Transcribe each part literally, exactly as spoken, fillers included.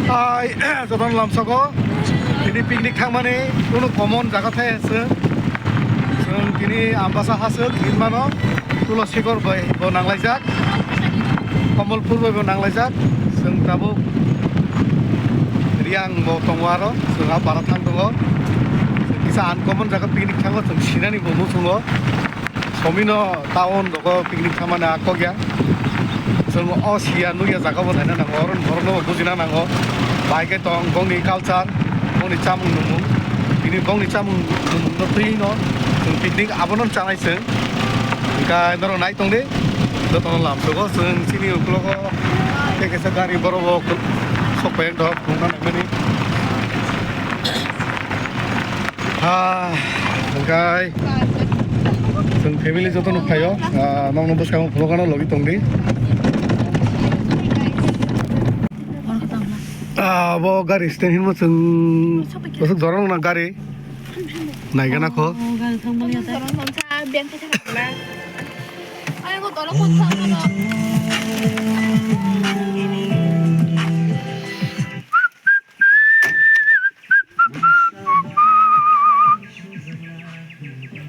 Hai, jotono lamsogo, tini picnic thangmani kunu common jaga thai se. Chwng tini Ambasa haswk hinmano, Tulasikhor bai bo nanglaijak, Kamalpur bai bo nanglaijak. Chwng tabuk Riyang bo tongo aro, chwng a para thang tongo. Kisa uncommon jaga picnic thango, chwng sinani bo muchungo. Somino town dogo picnic thamani a kok ya. Chwng o siya nukya jaga bo naina nango, oro borokno bo bujina nango. Bai khe tong bongni culture, bongni chamung numung. Bini bongni chamung numung no twi no chwng picnic abono chanai chwng. Hwnkhe norok nai tongdi, jotono lamsogo chwng chini uklogo tei kaisa gari borok bo sok pai wngtong, phunukna naimani. Ah, hwnkhe chwng family jotono phaio, ah, nokno bwskango phunukgano logi tongdi. Ah, bo gari stand hinmo chwng bwswk jorang na gari naigana kho.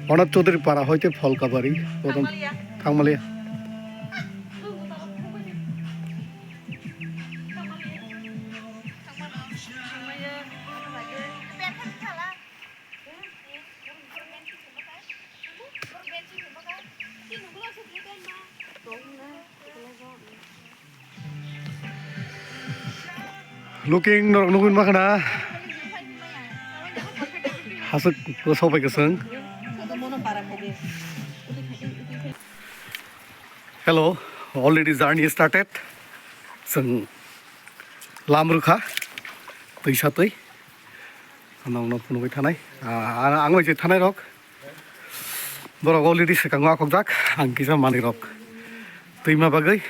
Ono Chaudhary Para hoite Pholkabari, Bodom Thangmalia. Thangmalia. Looking norok nugwi makhna. Haswk sopai kwswng. Hello, already journey started. Chwng lam rwkha, twisa twi. Nokno phunugwi thanai. Ah, ang bai je thanai rok. Borok already swkango akhokjak, ang kisa manwi rok twima bagwi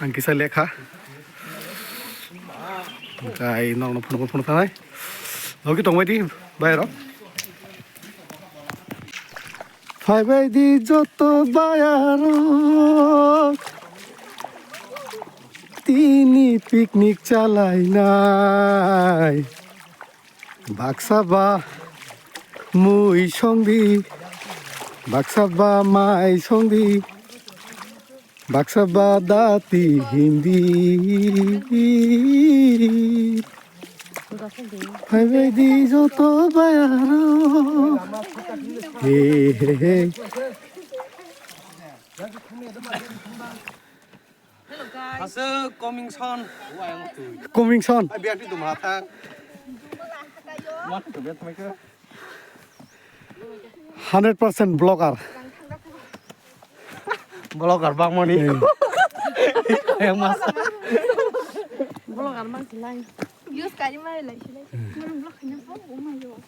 ang kisa lekha. Tei nokno phunukgo phunuk thanai. Logi tongbai di, bai rok. Phaibai di joto bayarok, tini picnic chalainai. Baksa ba mui songdi, baksa ba mai songdi, baksa ba dati hindi. Phaibai di joto bayarok. He, he, he. Aswk coming soon. Coming soon. Ai, biar di dumla thang. Mat ke bet mai ke. Hundred percent vlogger. Vlogger bang mani. Eh. Yang mas. Vlogger mang silai. Use kari mai lai silai. Mana vlog kanya po, oh my God.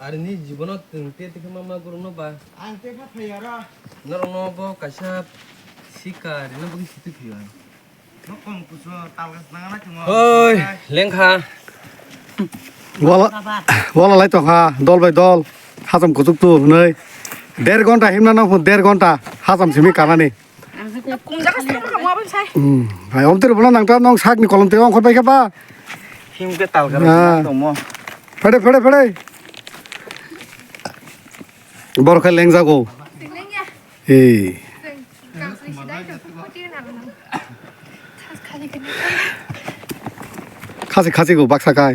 Ari ni jibono twng te tikhe mama gurung no ba. Ang te pha phai aro. Norok no bo kaisa sika rina bagwi sitwi phiyai. Nok kom kuso tal gas nang na timo. Oi, lengkha. Wala, wala lai tongkha, dol bai dol. Hacham kuchuk tu hwnwi. Der gonta himna nang phun, der gonta. Hacham simi kanani. Hmm, hai, om tiri bono nang ta nong sak ni kolom tiri ongkhor bai khe ba. Him ke tal garang Ah. tongmo. Phede, phede, phede. Bor khai leng jago. Ei. Khasi, khasi go baksa kai.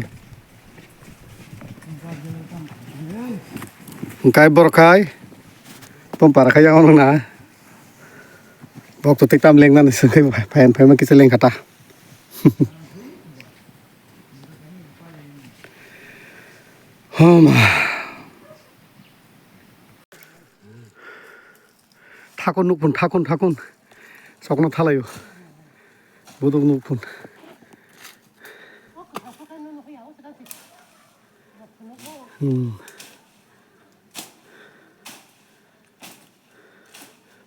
Kai bor khai. Pom para khai yang na. Bok to tik tam leng nani sengkai phayan phaima kisa leng kata. Homa. Thakun nukphun, thakun, thakun. Sokno thalaio. Buduk nukphun. Hmm.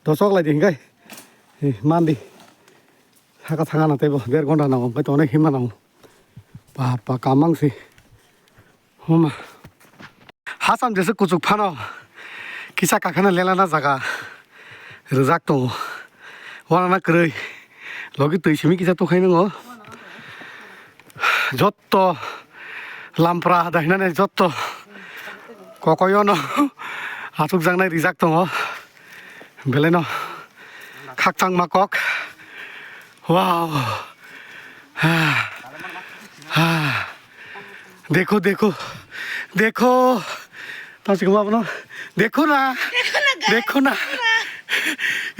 Dosok lai di hingai. Eh, mandi. Saka thanga na tebo, der gonta nango, bai tongna himna nango. Pa, pa, kamang si. Huma. Hasam jese kuchuk phano. Kisa kakhana lelana jaga. Rwjak tongo. Uanana kwrwi. Logi twi simi kisa tukhai nwngo. Jotto lampra da hinani jotto kokoyono achukjaknai rijak tongo. Belaino khakchangma kok. Wow. Ah. Ah. देखो, देखो, देखो। Tamo se koma abono. देखो ना। देखो ना, guys। देखो ना।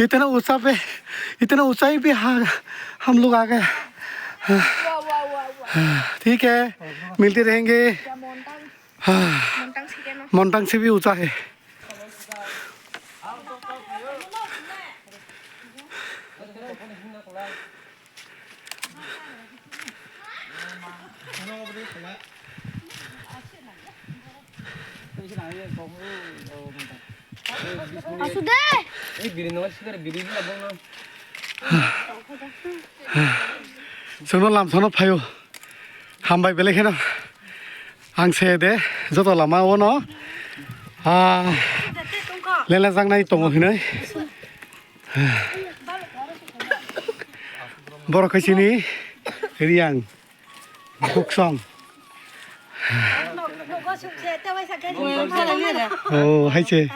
इतना ऊंचा पे, इतना ऊंचाई पे, हाँ, हम लोग आ गए। वाह, वाह, वाह, वाह। ठीक है, मिलते रहेंगे। क्या मोंटांग, मोंटांग से क्या ना? मोंटांग से भी ऊंचा है। Asu de. Chwngno lamsano phaio. Hambai belai kheno. Ang se de joto lama ono. Ah, lele jangnai tongo hinoi. Borok khe chini Riang Buksong. Oh, hai se.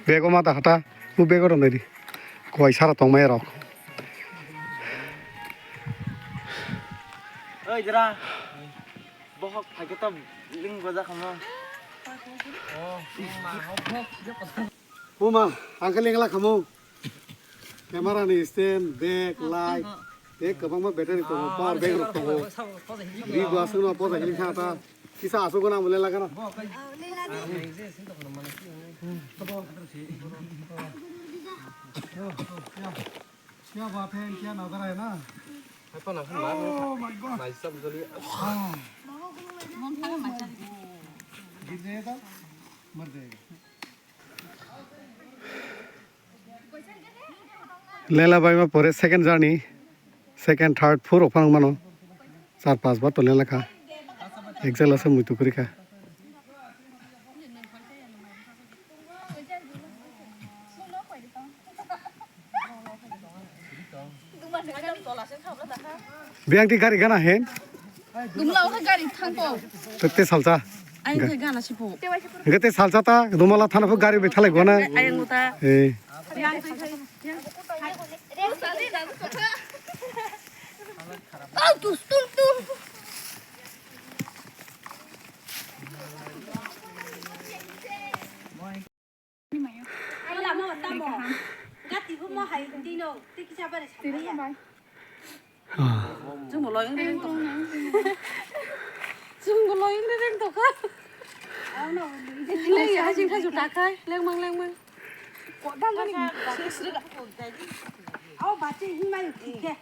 Bego mata hata, bu bego rok nai di. Kuai sara tongmai rok. Oi, jera. Bohok phaikhe to ling boja khamo. Oh, ma, hok, hok. Buma, ang khe lengla khamo. Camera ni stand, bag, light, tei kwbangma battery tongo, power bank rok tongo. Ri bo aswkno poja hili kha ta. Kisa aswk gwnang bo lela gana. क्या बात है, इनके यहाँ नजर है ना। Oh my God। गिर जाएगा, मर जाएगा। Lela bai ma pore second journey, second, third, four rok phano mano. Char pas bar to lela kha. Exam lasa muitu kwrwi kha. Biyang ti gari gana hen. Dumla oke gari thangko. Tete salsa. Ayang ke gana sipo. Gete salsa ta dumala thana pho gari bethalai gona. Ayang uta. Eh. Yang tu khai. Oh, tus tum tum. Lama tamo. Gati humo hai dino. Tiki sabare sabare. Chwngbo loi wngwi rwng tongkha. Chwngbo loi wngwi rwng tongkha. Leng ya, haching kha juta khai, lengmang, lengmang. Kodam ni. Aw, bachi himai thike.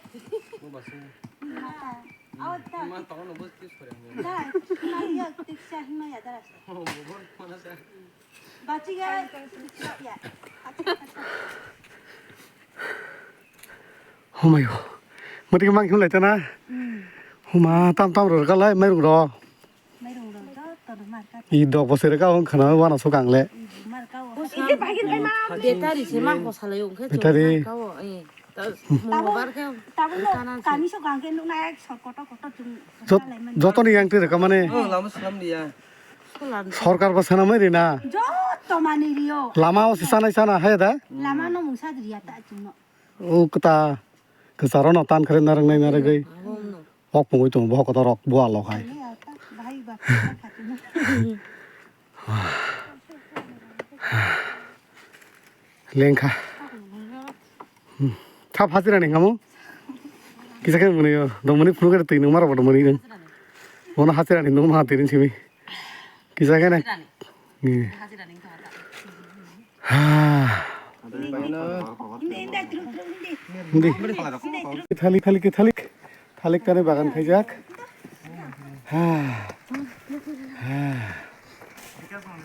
Aw, ta. Himai tongno bo kiss kore. Da, himai ya, tiksa himai ya, da. Oh, bo bo mana sa. Bachi ya, tiksa ya. Humai ho. Mati mang himlai tana. Huma tam tam ro kalai mairung ro. Mairung ro joto no mar ka. I dok bosoi rwkha wng khna wana swkang le. Mar ka o. Battery se ma ko salai wng khe. Battery. Mar ka o, eh. Ta-, munglo bar khe. Tabuk no kanan se. Kami so gang khe nukna ek sor kotor kotor chung. Jot-, salai mani. Joto ni yang twi rwkha mane. Oh, lama salam dia. Solar. Sorkar bo sanamai rina. Joto mani rio. Lama o se sanai sana hai da. Lama no mungsa riya ta chung no. O kta. Kwcharo no tan kharwi narwk nai narwgwi. Abo no. Ok pungwi tongo bohok kotor rok bua lok hai. Lengkha. Hmm. Thap hachirani hinkamu. Kisa khe mwnwi o. Dongmani phunukhe twi nungma rok bo dongmani nung. Bono hachirani nungma twi rin simi. Kisa khe na. Hachirani. Hmm. Hachirani wngkha ta. Hindi. Thalik, thalik, thalik. Thalik tani bagan khaijak.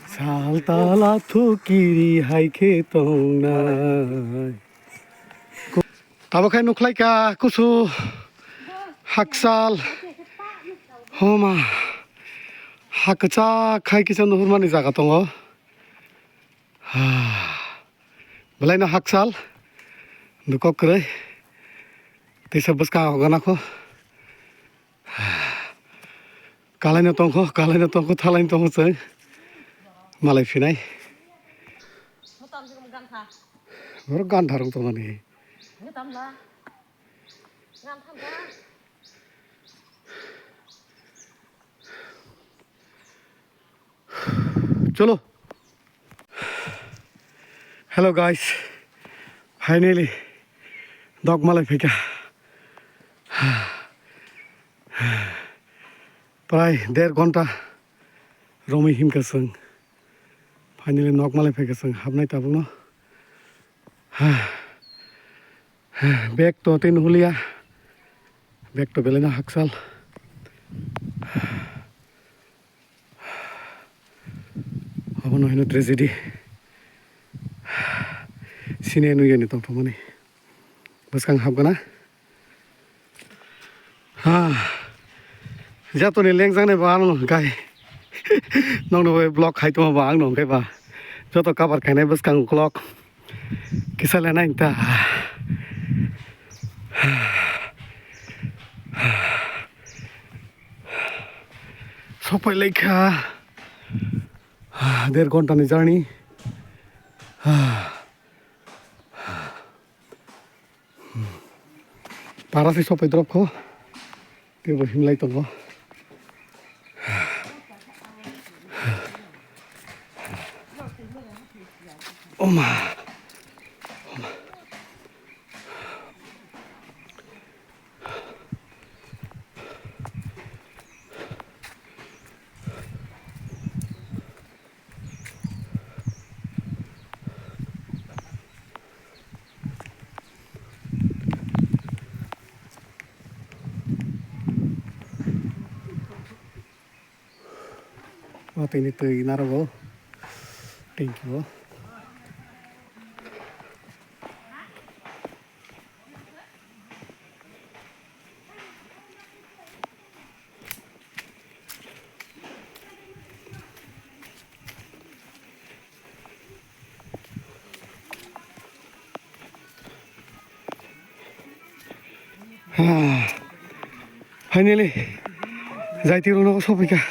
Sal tala thukiri hai khe tongnai. Tabuk khe nukhlaika kusu hakchal. Homa. Ha kwchak khai kisa nuhurmani jaga tongo. Belaino hakchal. Dukok kwrwi. Tisa bwskang hogana kho. Kalaino tongkho, kalaino tongkho, thalaino tongkho chwng. Malai phinai. Borok gantha rok tongmani. Cholo. Hello guys. Finally. Dok malai phaikha. Prai der ghonta romwi himkha chwng. Finally nok malai phaikha chwng hapnai tabukno. Bag to tei nuhulia. Bag to belaino hakchal. Abono hino tragedy. Sine nuyani tongthokmani. Bwskang hapgana. Ha. Jatoni lengjak nai ba ang no hwnkhe. Nokno bai block khai tongma ba ang no hwnkhe ba. Joto cover khainai bwskang uklok. Kisa le nai ta. Sokpai laikha. Der ghonta ni journey. Para se sopai drop kho. Tei bo himlai tongo. Oma. O tini twi narogo. Thank you. Finally, jaiti rok nogo sophaikha.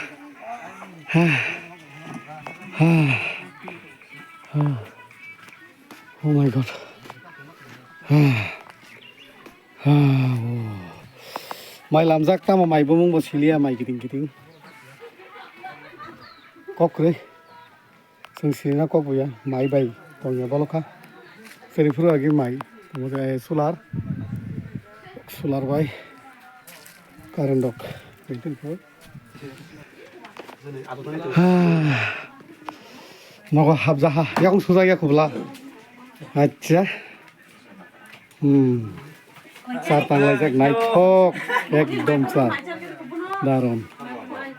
Oh my God. Mai lamjak tamo mai bumung bo siliya mai kiting kiting. Kok kwrwi. Chwng sirina kok buya mai bai tongya bolokha. Chwrwi phuru agi mai tongmani solar. Solar bai current rok maintain khlai. Nogo habjaha yakung sujak ya kubla. Acha. Hmm. Char tanglaijak naithok ekdom char. Daron.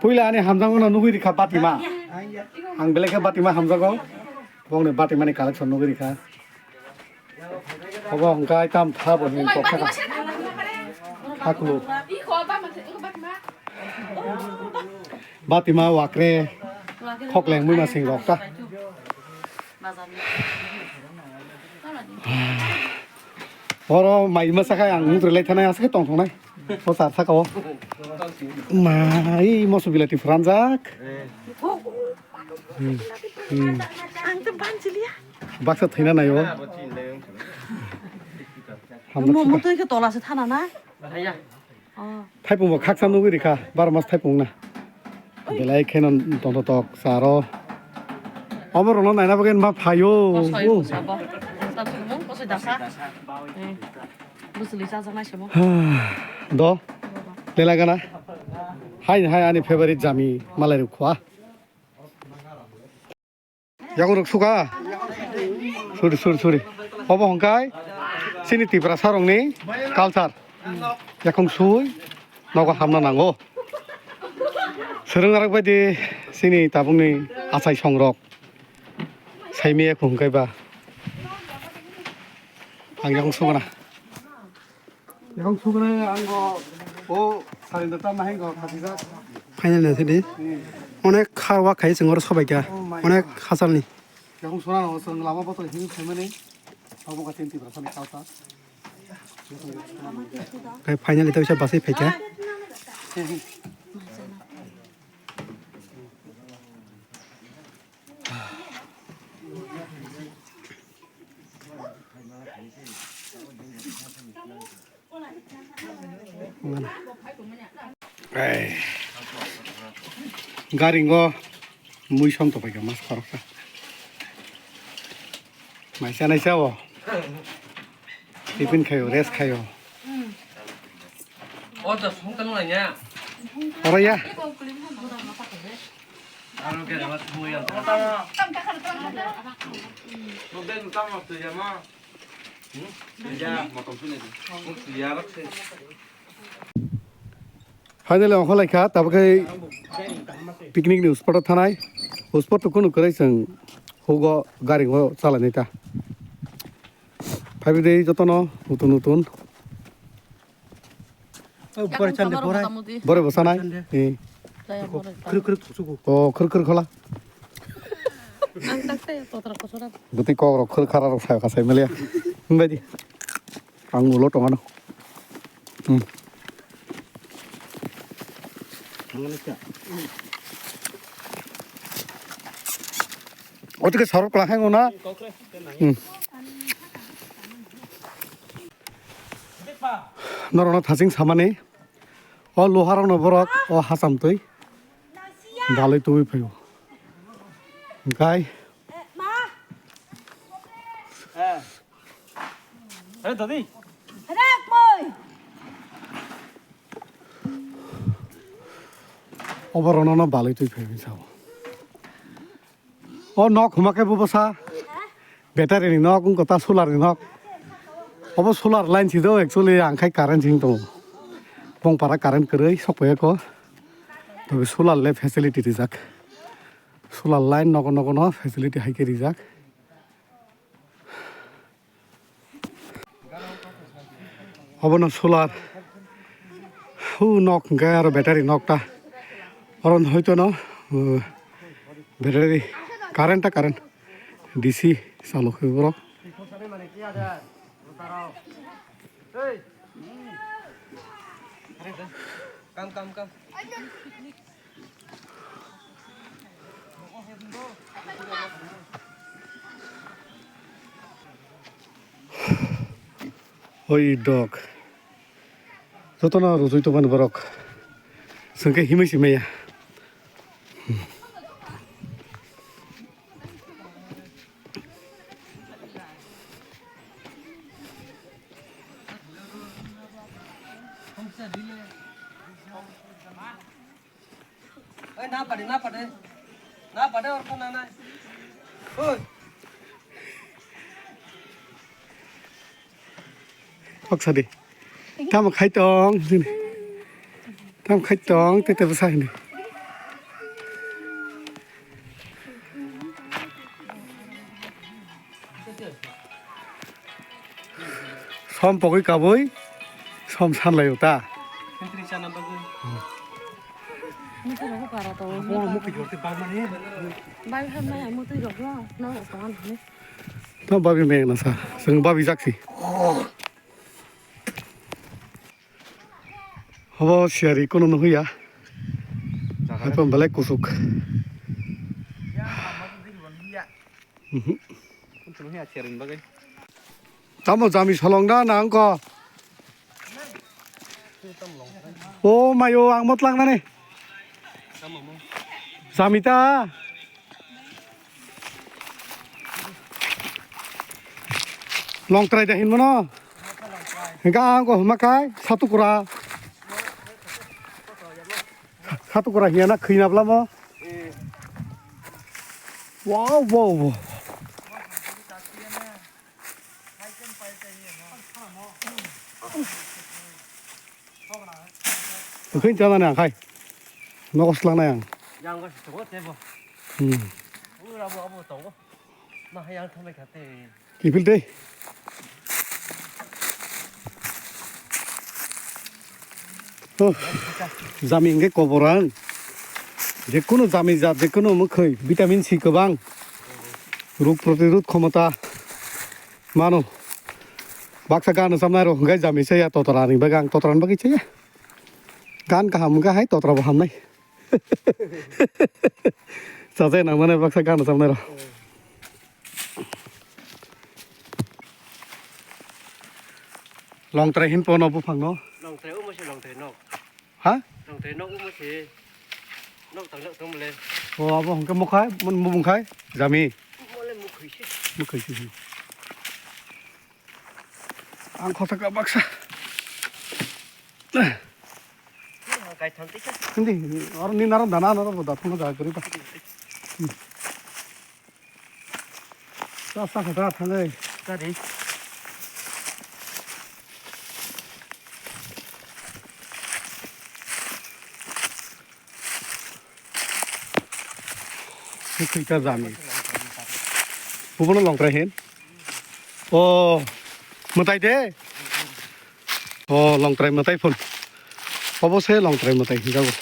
Puila ani hamjakgo no nugwi rikha batima. Ang belai khe batima hamjago. Bongni batimani collection nugwi rikha. Obo hwnkhe tam tha bo hin kok saka. Haklu. Batima wakre. Khokleng mui masing rok ta. Oro mai masa khai ang mutre lai thanai asai tong thongnai. O sar saka o. Mai moso bilati franjak. Hmm. Hmm. Ang to banchiliya. Baksa thaina nai o. Hamjak mo suka. Mo to ke tola se thana na. Oh. Thaipung bo khaksa nugwi rikha, baro mas thaipung na. Belai kheno tongthotok charo. Omo rokno naina bagwi ma phaio. Bosoi, oh, bosoi, bo. Bosoi dasa. Eh. Bosoli chajaknai se bo. Do. Lela gana. Hai, hai, ani favorite jami malai rok khwa. Yakung rok suka? Suri, suri, suri. Obo hongkai sini Tiprasa rokni culture. Yakung sui nogo hamna nango. Swrwng arak bai di sini tabukni achai songrok. Saimi yakung hongkai ba. Ang yakung sugana. Yang sugre ang go o sarinda ta maheng go khati jak. Final na sidi. Onek kharwa khai sengor sobai kha. Onek hasalni. Yang sura no seng lama botol hin semani. Abo ka tinti berasa ni kauta. Khai final itu bisa basi phaikha. Garingo mui som to paika mas khoroksa. Maisa naisa o. Tiffin khayo, rest khayo. Oro ya. Finally ongkhorlaikha, tabukhe picnic ni spot o thanai. O spot o kunu kwrwi chwng hugo gari o chalainai ta. Phaibrwi jotono nutun nutun. Bore bo sanai. Khur khur thusugo. O khur khur khola. Ang tak te totra kosora. Bwtwi kok rok khur khara rok sayo kasai mele. Himbai di. Ang ulo tongano. Hmm. Oto ke sorok kla hai ngona. Hmm. Norokno thaching samani. O luharokno borok o hacham twi dalwi tubui phaio. Hwnkhe obo rono no balwi twi phaio sao. O nok hwma khe bo bwsa battery ni nok, wngkha ta solar ni nok. Obo solar line si do, actually ang khai current sing tongo. Bongpara current kwrwi sok phai kho. Tobe solar le facility rijak. Solar line nogo nogo no facility hai khe rijak. Obono solar. Hu nok hwnkhe aro battery nok ta. Oro hoito no, uh, battery current ta current. D C salok khe borok. Kam, kam, kam. Oi dok. Jotono rujui tongmani borok. Chwng khe himwi si maya. Oi, na pade, na pade. Na pade, orko na, na. Oi. Kok sadi. Tamo khai tong. Tamo khai tong, tete bwsa hini. Som pogwi kabui, som sanlai ta. Muitrwi chana bagwi. Muitrwi rogo para to. Abo muitrwi jorti bagmani. Bai hamnai muitrwi rogo, no upan hini. To babi meng na sa, seng babi jaksi. Obo siyari kono no huya. Jaga. Haikon belai kusuk. Mhm. Tamo jami solong da na angko? O mayo ang motlang nani. Jami ta. Longtrai da hinmano. Hingka ang ko huma kai satukura. Satukura hiya na khina blamo. Wow, wow, wow. Khoi chana nang khai. Nokos lang nang. Yang ko tongo tebo. Hmm. Ura bo abo tongo. Ma yang thamai khate. Kipil tei. Oh, jami hwnkhe koborang. Jekunu jami jat, jekunu mwkhwi, vitamin C kwbang. Rog protirod khomota mano. Baksa gan chamnai rok hwnkhe jami chaya totra ni bagwi ang totra ni bagwi chaya. Gan kaham hwnkhe hai totra bo hamnai. Chajai nang mane baksa gan chamnai rok. Longtrai hin pono buphang no. Longtrai omo se longtrai nok. Ha? Longtrai nok omo se. Nok tang nok tong le. O abo hwnkhe mokhai, mon mubung khai, jami. Mo le mukhwi se. Mukhwi se. Ang khota ka baksa. Kai thang tik. Hindi, or ni naran dana naran boda thang jaga kari ba. Sa sa khata thang ai. Kari. Mukhwi ka jami. Bubono longtrai hin. O, mwtai de. O, longtrai mwtai phun. Obo se longtrai mwtai hinjago.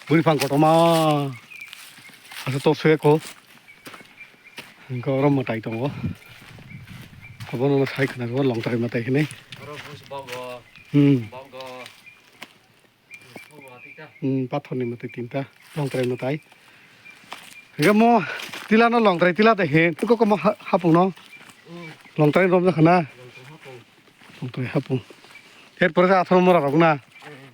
Bwrwi phang kotorma. Asa to se ko. Hingke oro mwtai tongo. Abono sai khna go longtrai mwtai hinwi. Oro bus bogo. Hmm. Bogo. Hmm, pathorni mwtai tinta, longtrai mwtai. Hingke mo tila no longtrai tila de hin, koko mo ha-, hapung no. Hmm. Longtrai romjak khana. Longtrai hapung. Longtrai hapung. Erpore khe atharo mora rok na. Hmm.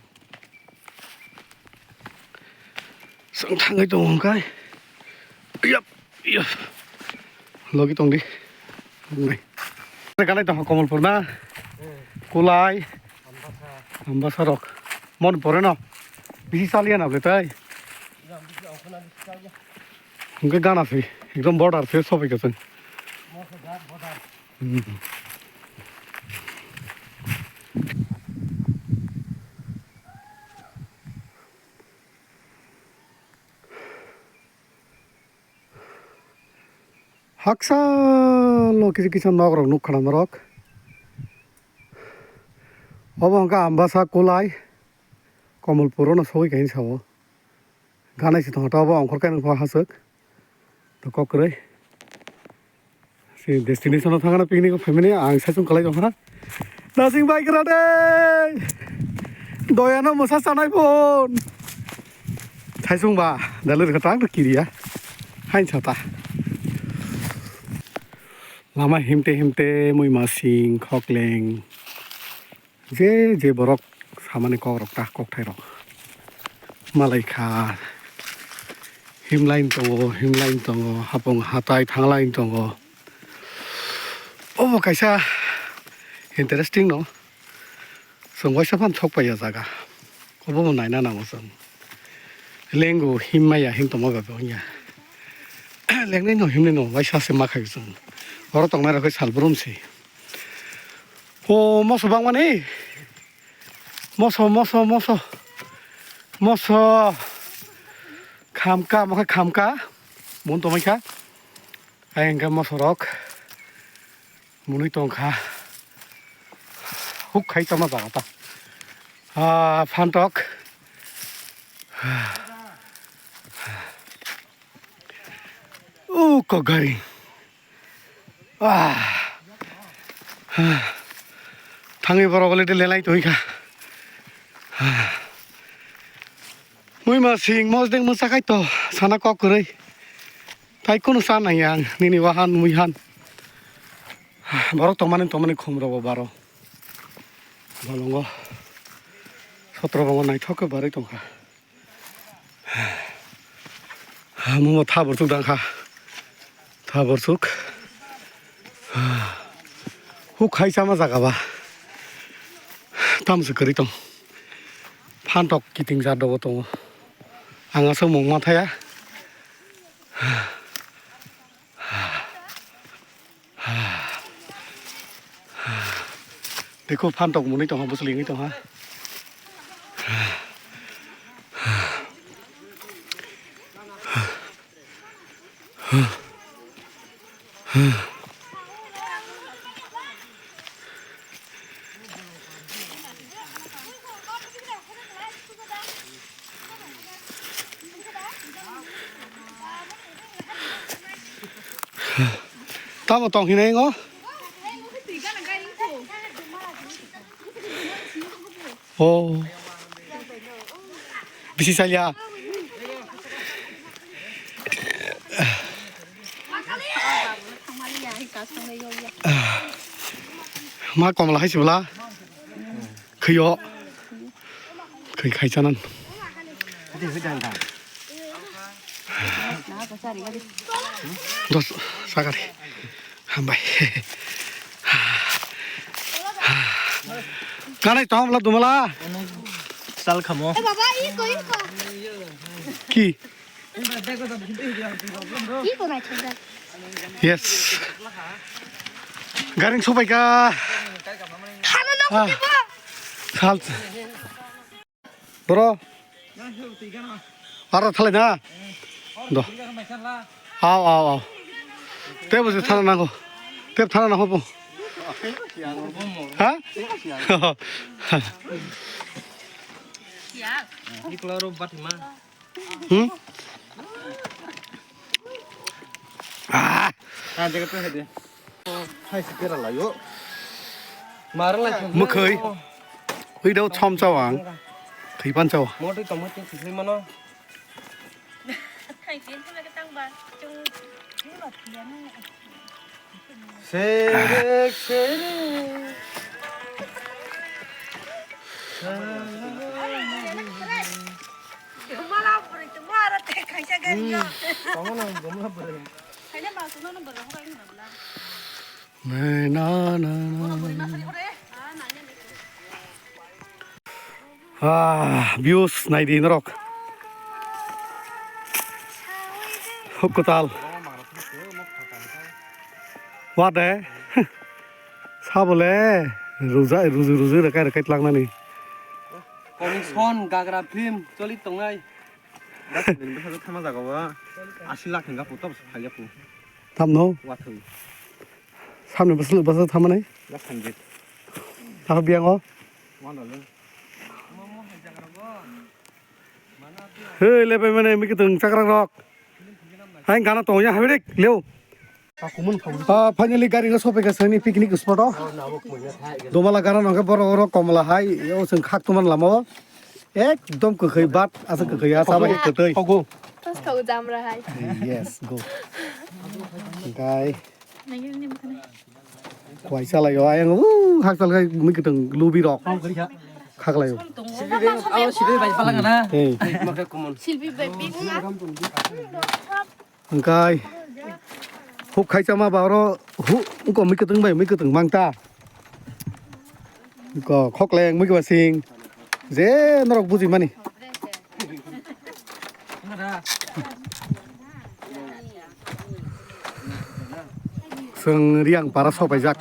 Chwng thangwi tongo hwnkhai. Yap, yap. Logi tongdi. Ganai tongo Komolpur na? Hmm. Kulai. Ambasa. Ambasa rok. Mon pore no. Bisi chaliya na ble tai. Yang bisi ongkhorna bisi chaliya. Hwnkhe gana se. Ekdom border se sobai ka chwng. Mo se dak border. Hmm. Haksa lo kisa kisa nok rok nukha na norok. Obo hwnkha Ambasa Kulai, Komolpur no sogwi kaisa o. Ganai se tongo ta obo ongkhor kainwi haswk. To kok kwrwi. Si destination o thangna picnic o phaimani ang saichung kalai tongkha. Nasing bai gra de. Doyano mwsa chanai phone. Saichung ba dalir kha tang kiriya. Hain sata. Lama himte himte mui masing khokleng. Je je borok samani kokrok ta kokthairok malai kha. Himline tongo, himline tongo, hapung hatai thanglai tongo. Obo kaisa interesting no. Chwng waisa phano thok paiya jaga. Obo bo naina nango chwng. Lengo himmaya him tongma bai bo wngya. Lengnai no himnai no waisa se ma khai chwng. Oro tongnai rok khe sal brum se. O moso bangmani. Moso, moso, moso. Moso. Khamka, mokhe khamka. Bon tomai kha. Ai hwnkhe moso rok. Munui tongkha. Huk khai tongma jaga ta. Ah, phantok. O kok gari. Ah. Thangwi borok le lelai tongwi kha. Mui ma sing mosdeng mwsa khai to sana kok kwrwi. Tai kunu sa nai ang nini wahan mui han. Borok tongmani tongmani khum rogo baro. Bolongo sotro bongo naithok khe barwi tongkha. Omo thabor chuk dang kha. Thabor chuk. Huk khai chama jaga ba. Tamse kwrwi tong. Phantok kiting jat dogo tongo. Ang aswk mung ma thaya. Dekho phantok mwnwi tongkha, bwswlwingwi tongkha. Tamo tong hinai ngo? Oh. Bisi salya. Ma komla hai sibla. Khaiyo. Khai khai chanan. Dos sakari. Hambai. Kanai tom la dumala. Sal khamo. Ki? Yes. Garing sopaika. Ah. Sal. Bro. Aro thalai na. Do. Aw, aw, aw. Tebo se thana nango. Tebo thana nango bo. Ha? Ni klaro batima. Hmm? Ah. Ah, jaga pe hede. Hai si kera layo. Marang lai. Mukhai. Hui dau chom chawang. Khui pan chawa. Mo tui tongmo tui khui mano. Hai pin tu lagi tang ba. Chung. Serek, serek. Tongo nang gomla bwrwi. Na, na, na, na. Ah, views naidi norok. Huk kwtal. Wa de. Sabole. Ruja, ruju, ruju, rakai, rakai tlangnani. Commission gagra film choli tongnai. Thama jaga wa. Asi lakh hingga puto phalya pu. Tamno. Wa thui. Samni bwswk bwswk thamanai. Last hundred. Taho biyango. One dollar. Hei, lepai mane, miki tong chakrak rok. Hai, gana tong ya, habirek, leo. Ah, finally, gari no sopai ka sani picnic spot o. Domala gana nongke boro oro komla hai, yo seng khak tuman lama o. Ekdom kwkhwi bat, asa kwkhwi asa bai kwtwi. Pas kau jamra hai. Yes, go. Guy. Kuai salai o, ayang, uh, hakchal khai mui kwtwng lubi rok. Khaklai o. Silpi bai pala ngana. Hey. Silpi bai pala. Hwnkhe huk khai chama ba oro hu-, wngkha mui kwtwng bai mui kwtwng mang ta. Wngkha khokleng mui kwba sing. Je norok buji mani. Chwng Riang para sopaijak.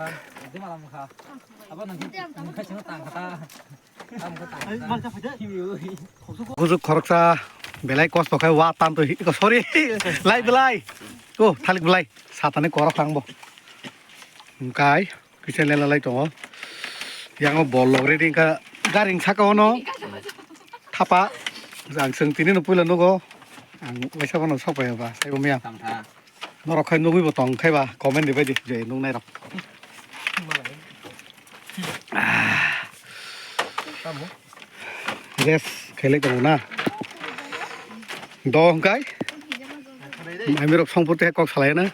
Bujuk khoroksa belai kosto khai wa tanto hi-, sorry, lai belai. O, thalik belai. Satani korok thangbo. Hwnkhe kisa lela lai tongo. Yango bol log ready wngkha. Garing saka ono thapa. Ang chwng tini no puila nugo. Ang waisa bono sok pai ba, sai bo miya. Norok khai nugwi bo tong khai ba, comment ribai di, je nuknai rok. Yes, khailai tongo na. Do hwnkhe. Ami rok songpor tei kok salai na.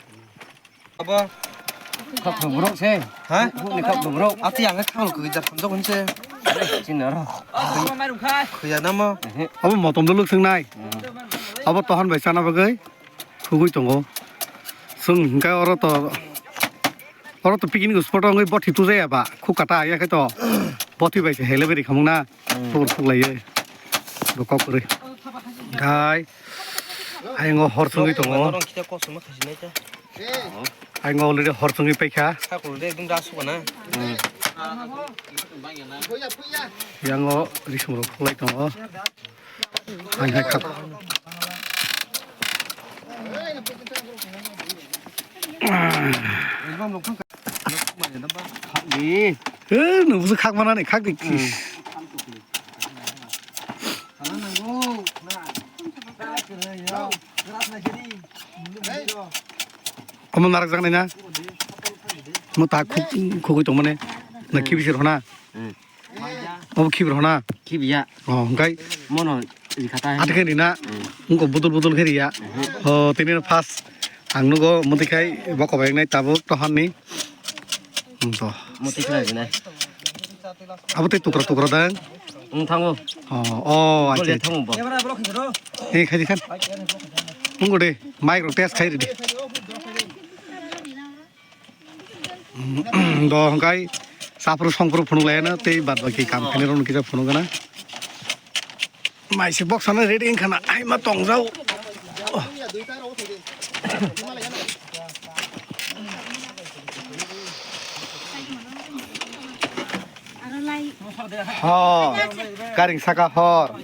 Abo. Kok thong borok se. Ha? Bukni kok thong borok. Ati ang kha kok jar thong jok se. Chini aro. Khuya namo. Abo motom do luk sing nai. Abo tohon bai chana bagwi. Thugwi tongo. Chwng hwnkhe oro to, oro to picnic spot wngwi bothi tujaya ba, khu kata ya khe to bothi bai se hele beri khamung na, thubur thuk laiye. Bo kok kwrwi. Gai, ayang o hor chwngwi tongo. Ayang o already hor chwngwi paikha. Yang o risum rok khlai tongo. Hai, hai, khak. Ni. Eh, nung busu khak mana ni, khak di. Omo narak jak nai na? Mo ta khuk-, khugwi tongmani. Na Hmm. Khibi se rwna? Hmm. Obo khibi rwna? Khibi ya. Oh, hwnkhe Mono rikha ta. Ate khe rina? Hmm. Wngkha budul budul khe riya. Hmm. Oh, tini no first. Ang nugo muti khai boko bai wngnai tabuk tohorni. Hmm, to. Muti khai wngnai. Abo tei tukra tukra dang? Wng thango. Oh, oh, acha, acha. Thango bo. Eh, khai di khan. Wngkha de, mic rok test khai ridi. Do hwnkhe saphuru songphuru phunuk laiyana tei bad baki kam khainai rokno kisa phunuk gana. Mai se boksano ready wngkha na, ai ma tongjao. Ho, karing saka hor.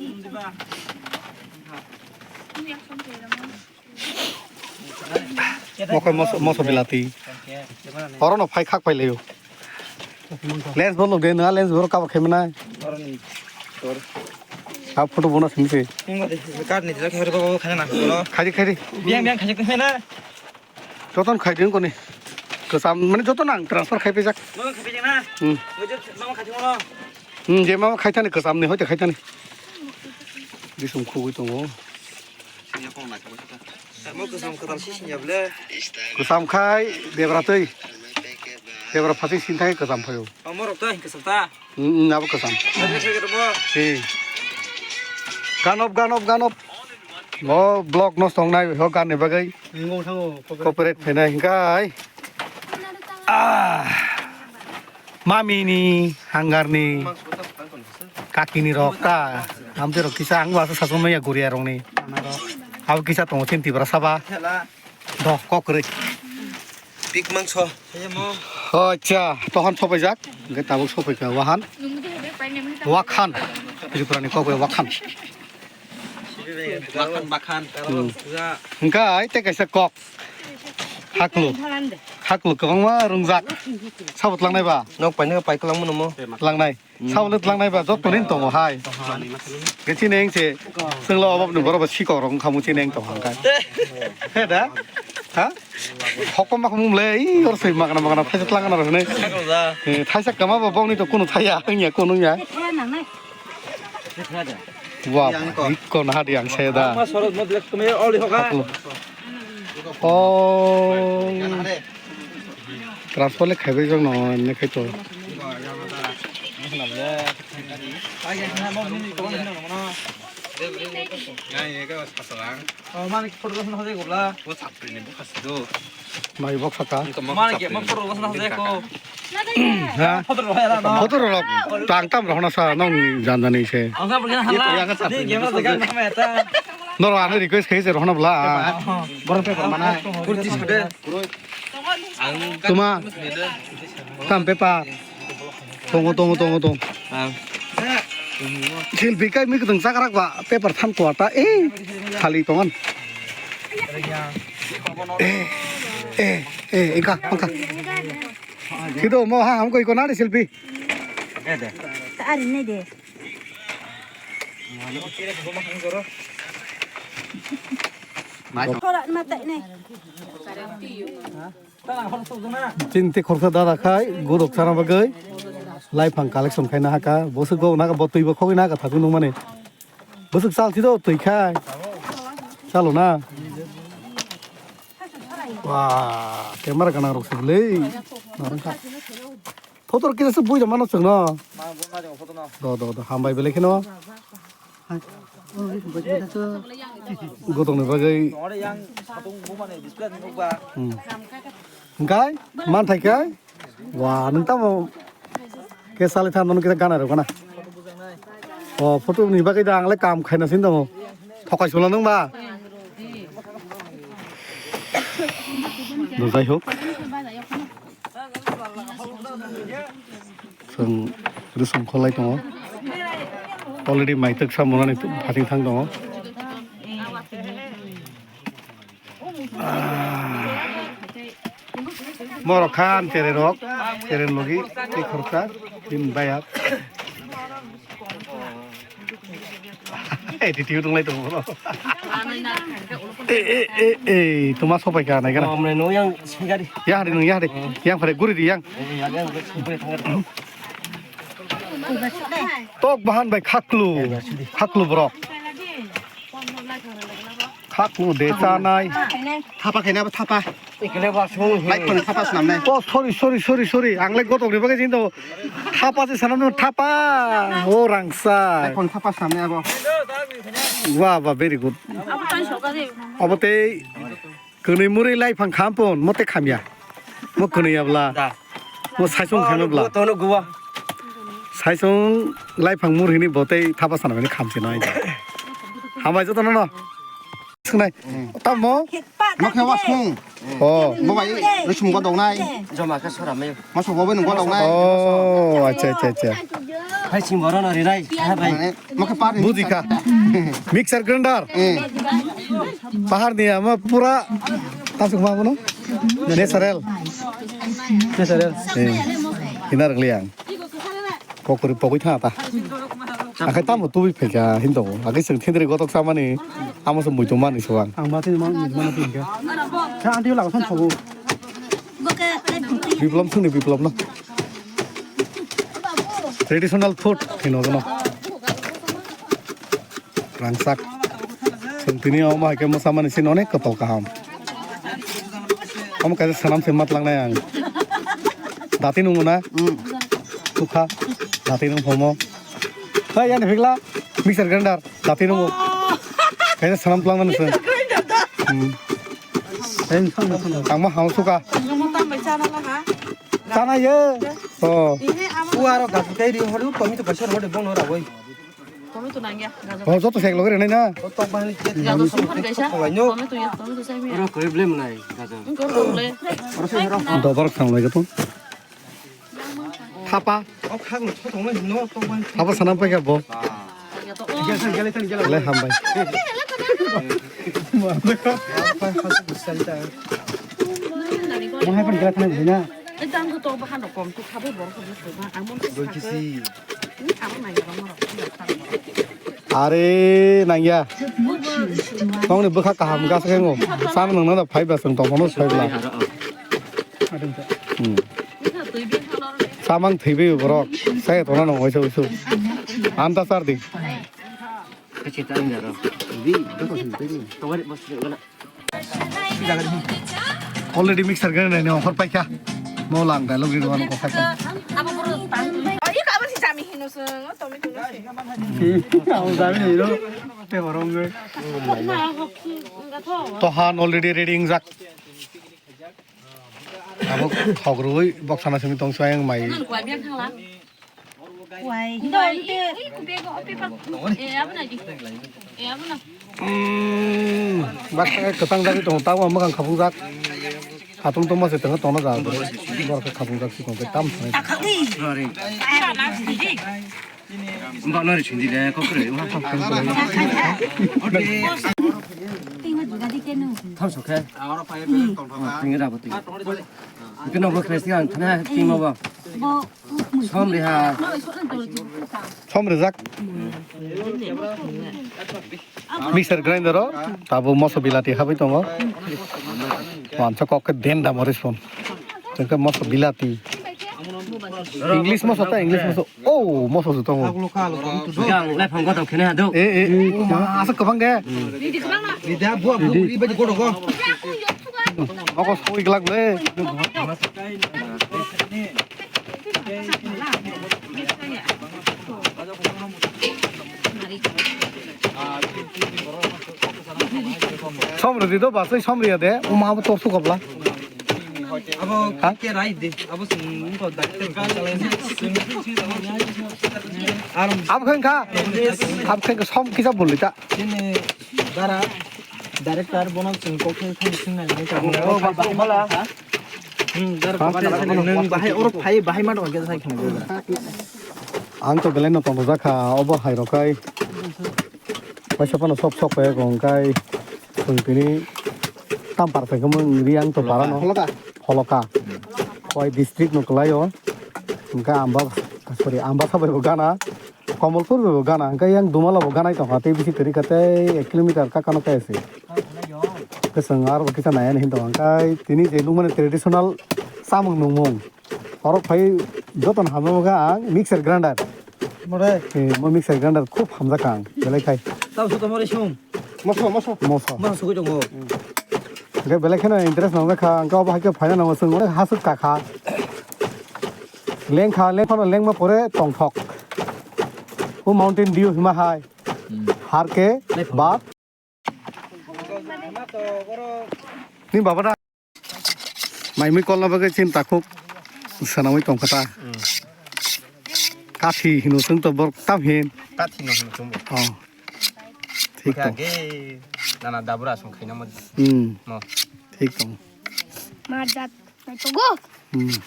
Mokol moso, moso bilati. Oro no phai khak phai layo. Lens bo log de na, lens bo cover khaimana. Oro ni tor. A photo bona simi se. Ingo de, card ni jora khairo babo khana na. Khaidi, khaidi. Biang, biang khaidi khana. Joton khaidi koni. Kwcham mane joton ang transfer khai pejak. Mama khaidi na. Hmm. Mujur mama khaidi mono. Hmm, je mama khaithani kwcham ni hoite khaithani. Bisum khugwi tongo. Tamo kwcham kwtal si siniya ble. Kwcham khai debra twi. Debra phati sin thai kwcham phaio. Omo rok to hin kwcham ta. Hmm, hmm, abo kwcham. Abo khe rwbo. Si. Ganop, ganop, ganop. Mo block no songnai ho gan ni bagwi. Ningong thango, cooperate. Cooperate phainai hingkai. Ah. Mami ni hangar ni. Kaki ni rok ta, amtwi rok kisa ang ba sa sasong maya guria rok ni. Abo kisa tongo chini Tiprasa ba. Do kok kwrwi. Pik mangso. O acha, tohan sopaijak. Hwnkhe tabuk sopaikha wahan. Wakhan. Tripura ni kok bai wakhan. Bakhan, bakhan. Hmm. Hwnkhe ai tei kaisa kok. Haklu. Haklu kwbangma rwngjak. Sabo tlangnai ba? Nok paino pai kwlangma nomo. Tlangnai. Hmm. Sabo le tlangnai ba? Joto nin tongo hai. Ge chini eng se. Chwnglo obo ni borok ba sikok rok wngkha mu chini eng tongo hwnkhe. He da? Ha? Hokom ma khum le, i or se magana magana thaisa tlangana rok hinui. Haklu da. Eh, thaisa kama ba bongni to kunu thaya, wngya kunu wngya. Wa, ikko naha di ang saya da. Ma sorot mo dilek kumi oli hoka. Aku. Oh. Transfer le khaibai jong no, ne khai to. Yang ini kan pasalang. Oh, mana ki photo na hoje gobla. Bo sapri ni bo khasi do. Mai bok saka. Mana ki ma photo na hoje ko. Ha? Photo ro ya na. Photo ro tang tam ro na sa nong jan jani se. Ang sa bagi hala. Ni game na jaga na ma ta. Noro ane request khai se ro na bla. Borok pe mana. Kurti sade. Tuma. Tam paper. Tongo, tongo, tongo, tongo. Silpi kai mui kwtwng chakrak ba paper than kuarta. Eh, khali tongan. Eh, eh, eh, engka, engka. Sido mo ha hamko iko nari silpi. Ari ne de. Thora mata ne. Chini tei khoroksa dada khai guruk chana bagwi laiphang collection khaina haka. Bwswk go naka bo twi bo khogwi naka thagwi nungmani. Bwswk chal si do twi khai. Chalo na. Wa, camera gana rok se bwlwi. Narwkha. Photo kisa se bui mano chwngno. Do, do, do. Hambai belai kheno. Gotongni bagwi. Hmm. Hwnkhe manthai khe wa nwng tamo khe salai tha nono kisa gana rwgana. O photo ni bagwi da ang le kam khaina sin tamo. Thokai sula nwng ba. Do jai hok. Chwng rwchwng kholai tongo. Already maitwk sa monani phating thang tongo. Ah. Morok khan tere rok, tere logi, tei khoroksa, bini bayap. Attitude wng lai tongo bro. E, e, e, e, tuma sopai ka nai gana. Omre no yang segari. Ya hari nung ya hari. Yang pare guri di yang. Yang, yang, yang, yang. Tok bahan bai khaklu. Khaklu bro. Khaklu de chanai. Thapa khaina ba thapa. Ikle ba song. Lai khon thapa snam nai. Oh, sorry, sorry, sorry, sorry. Ang lai gotok riba ke jin do. Thapa se sanam no thapa. O rangsa. Lai khon thapa snam nai abo. Wa, wa, very good. Abo tei sokari. Abo tei kwnwi murwi lai phang kham pon, mo tei khamya. Mo kwnwi yabla. Da. Mo saisong khamya bla. Tono guwa. Saisong lai phang murhini bo tei thapa sana bini khamsi no. Hambai joto no no. Sungnai. Tamo? Mokhe wa sung. Oh. Bo bai, rusum go dongnai. Joma khe sora me. Maso bo bai nung go dongnai. Oh, acha, acha, acha. Hai sing boro no rinai. Ha bai. Mokhe par. Buji kha. Mixer grinder. Eh. Pahar ni ama pura tasuk ma bono. Natural. Natural. Eh. Hinar liang. Kokori pogwi tha ta. Akai tamo tubui phaikha hinto. Akai seng thindri gotok samani. Amo se muitu mani suang. Ang ma thini ma muitu mani thini kha. Sa anti la son thogo. Biplom sungni biplom no. Traditional food hino no. Rangchak. Sung tini omo hai khe mwsamani sin onek kwtal kaham. Omo kaisa sanam se matlangnai ang. Dati nung na? Hmm. Tukha. Dati nung homo. Hai, yani phikla. Mixer grinder. Dati nung. Kaisa sanam tlangnai se. Mixer grinder da. Hmm. Ang ma hang suka. Ang ma tam bai chana la ha. Chana ye. Oh. Ini ama. Uaro gasu kai ri horu tomi to paisa horu bono rawoi. Tomato nangya, gajar. Oh, joto sek loge rwnai na? Gajar song phari kaisa. Tomato ya, tomato sai mi. Oro koi blem nai, gajar. Wngkha oro le. Dobar khang lai gato. Thapa. O khang no thotong nai no to ban. Thapa sanam paikha bo. Ya to. Gel san gel san gel. Le hambai. Mo hai pan gel san na. Ei, tang ko to bahan rok kom, to khabai borok ko busto ba, ang mon. Doi kisi. Are nangya. Tongni bwkha kaham gasa khe ngo. Chama nangna da phai ba chwng tongmano sai bla. Hmm. Chamang thwibi borok. Sai tongna nang waisa waisa. Anta sar di. Already mixer gana nai ongkhor paikha. Mo lang dialogue ri wan ko khaikha. Abo boro tan. Ayo ka abo si sami hino sung, tomato no si. Abo sami hino. Te borong ge. Tohan already ready ingjak. Abo khogroi boksana simi tong suai ang mai. Wai, wai, wai. Bak kwtang jagwi tongo, tamo mwkhang khapungjak. Khatung tongma se tongna tongna ja. Borok khe khapungjak si tongkhe tam sanai. Mbak nari sindi le kok kre. Tham sokhe. Tinggi rabo tinggi. Kena bo kre siang thana tinggi bo. Som reha. Som rejak. Mixer grinder o tabo moso bilati habai tongo. Wansa kok ke denda moris pon. Tengke moso bilati. English moso ta English moso. Oh, moso juto mo. Yang lai phang gotok khene hadu. Eh, eh. Asa kabang de. Lidah buah buah ri baju gotok. Oko soi glak le. Som rwdi do, basai som rwya de, uma abo tor sukabla. Abo ha? Ke rai de, abo sung ko dakte ka chalai. Abo khen kha, abo khen kha som kisa bolita. Chini dara director bono chwng kok khe thani swng nai nai. Oh, ba, ba, bala. Hmm, dar ko bala. Nung bahai oro phai, bahai ma dong khe sai khna. Ang to belai no tong jakha, obo hai rokai. Paisa pano sok sok kaya gong kai. Sung tini tampar khe mung ri ang to para no. Holoka. Holoka. Koi district no kwlai o. Hingkha amba, sorry, amba sabai bo gana. Komolpur bo gana, hwnkhe yang Dumala bo ganai tongkha, tei bisi kwrwi kha tei ek kilometer kaka no kaya se. Kwchwng aro bo kisa nai ani hin tongo, hwnkhe tini je nukmani traditional chamung nungmung. Oro phai jotono hamjakma kha ang mixer grinder. More. Eh, mo mixer grinder khub hamjak ang, belai khai. Tamo suto more sum. Moso, moso. Moso. Moso sugui tongo. Hwnkhe belai kheno interest nang kha, hwnkhe obo hai khe phaina nango, chwng onek hasuk ka kha. Lengkha, lengphano lengma pore tongthok. O Mountain Dew hima hai. Hmm. Har ke bad. Ni baba da. Maimui kolna bagwi chini takhuk swnamwi tongkha ta. Hmm. Kathi hino chwng to borok tam hin. Kathi no hino chwng bo. Oh. Thik tong. Ge nana dabura song khaina mo. Hmm. Mo. Thik tong. Marjat. Togo. Hmm.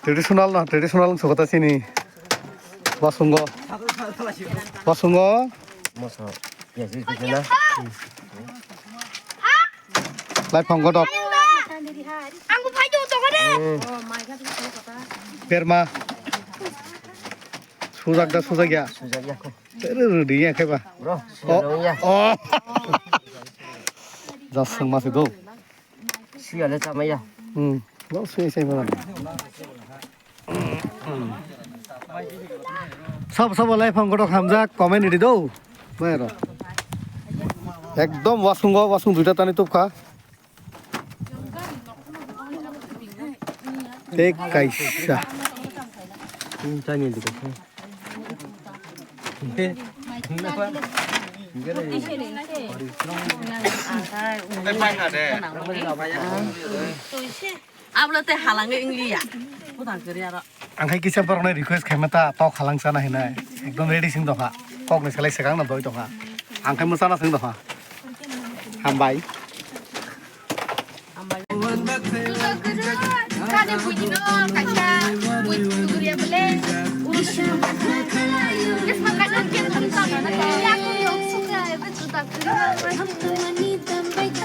Traditional na, traditional wngsa kota chini. Wasungo. Wasungo. Moso. Yes, yes, yes, na. Lai phang godok. Ang bo phai do to de. Hmm. Berma. Sujak da, sujak ya. Sujak ya ko. Tere rudi ya khe ba. Bro, oh, sujak ya. Oh. Jas sang masi do. Suya le chamaya. Hmm. Lo suya sai ba. Sab sab lai phang godok hamjak comment ri do. Bai ro. Ekdom wasungo, wasung duita tani tupkha. Tei kaisa. Hmm, chani dikha. Abla te halange ingliya. Putang kiri aro. Ang khai kisa borokno request khaima ta tok halang chana hinai. Ekdom ready sing dokha. Kokni selai swkang no doi dokha. Ang khai mwchana sing dokha. Hambai.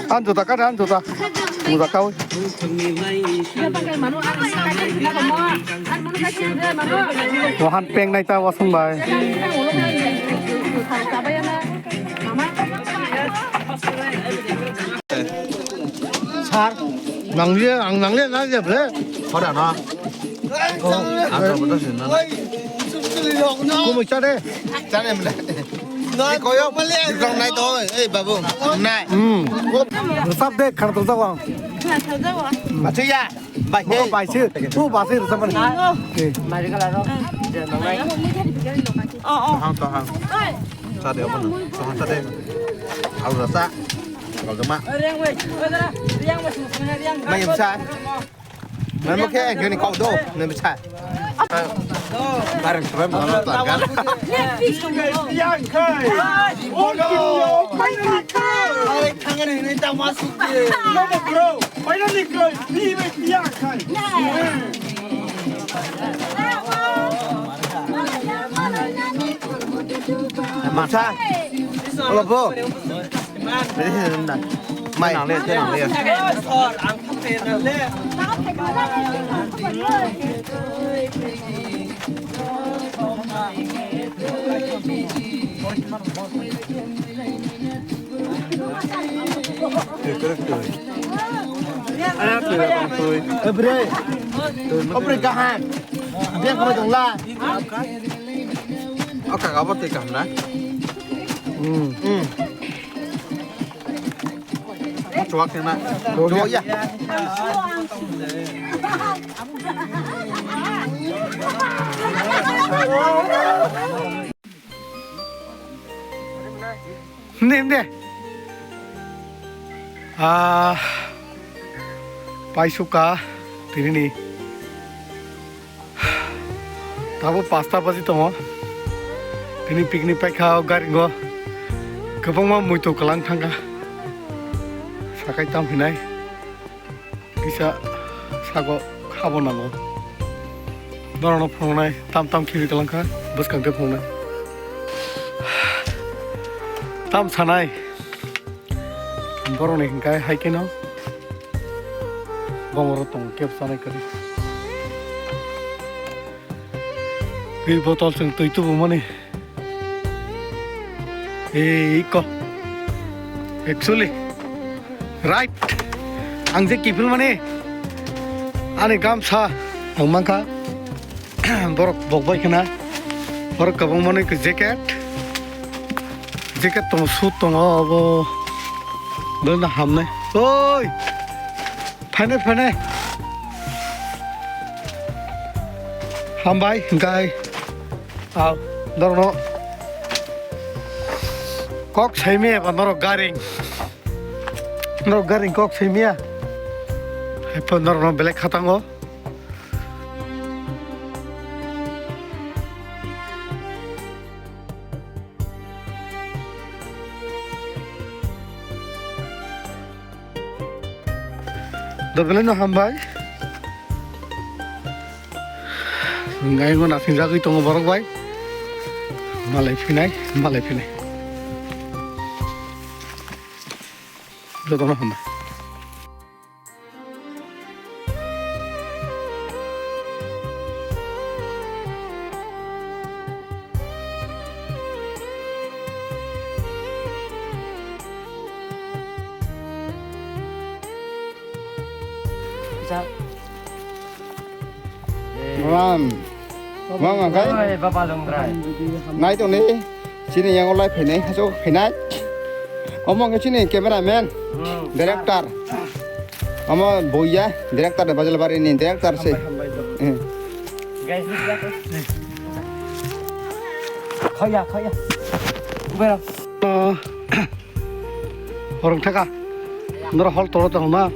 An juta kada, an juta. Muda kawi. Wahan peng nai ta wasung bai. Sir, nanglia, ang nanglia, nanglia ble. Hora na. Oh, ang tak betul sih, na. Kumui chade. Chade mle. Ni koyo, ni kong nai to, eh, babu, nai. Hmm. Sab de, khar to jawang. Acha ya. Bai se. Bai se. Tu ba se rwchapmani. Mari kala ro. Oh, oh. Hang to hang. Sa de obo no. Sa hang sa de. Au rasa. Kal jama. Mai sa. Mai mo khe khe ni kau do. Mai sa. Barang sebai mo ta kan. Yang kai. Oh no. Ai thangani ni ta masuk ke. No bro. Finally, guys, we will be a kind. Masa. Olo bo. Mai nang le, nang le. Bre. Obre kaham. Dia kau dong la. Oka kau berarti kaham na. Hmm. Hmm. Chuak kena. Chuak ya. Hindi, hindi. Ah, paisuka, tini ni. Tabo pasta baji tongo. Tini picnic paikha o gari go. Kwbangma muitu kwlang thangkha. Sakai tam hinai. Kisa sago habo nango. Norokno phunuknai tam tam khibi kwlangkha bwskang tei phunuknai. Tam sanai. Borokni hwnkhe hai kheno. Bongoro tongo kebo sanai kwrwi. Twi botol chwng twi tubumani. Ei ko. Actually, right. Ang je kiphil mani. Ani gamsa ang mankha. Borok bok bai khna. Borok kabang mani ke jacket. Jacket tongo, suit tongo, obo. Belna hamnai. Oi. Phainai, phainai. Hambai, hwnkhe. Aw, norokno kok saimaya ba norok garing. Norok garing kok saimaya. Haipho norokno belai khatango. Dobelai no hambai. Ngai mo nasing jagwi tongo borok bai. Malai phinai, malai phinai. Jotono hambai. Ram. Mama kai. Oi, Baba Longrai. Nai tong ni. Chini yango lai phainai, haso phainai. Omo khe chini cameraman, hmm, director. Omo boya, director de Bajalbari ni director se. Hambai, hambai, hambai. Eh. Guys, this guy. Khaya, khaya. Ubera. Horong thaka. Nora hol toro tong na.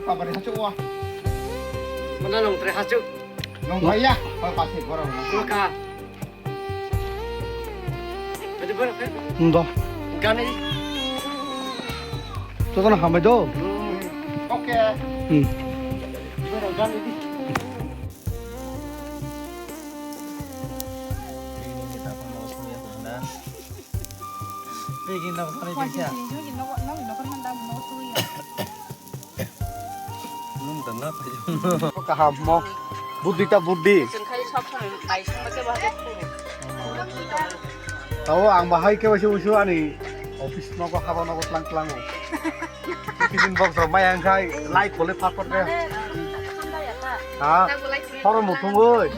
Kabari hachu wa. Mana nong tre hachu. Nong khaya. Hol pasi borong. Maka. Ndo. Gani. Jotono hambai do. Okay. Hmm. Gani. Kaham mo. Buddhi ta buddhi. Chwng khai sok song bai song bai kebo haja phuru. Tao ang bahai kebo se usu ani office nogo haba nogo tlang tlango. Tiffin box rok mai ang khai lai khole pat pat de. Mane, hamda ya ta. Ha? Tago lai khole. Horo mutung oi.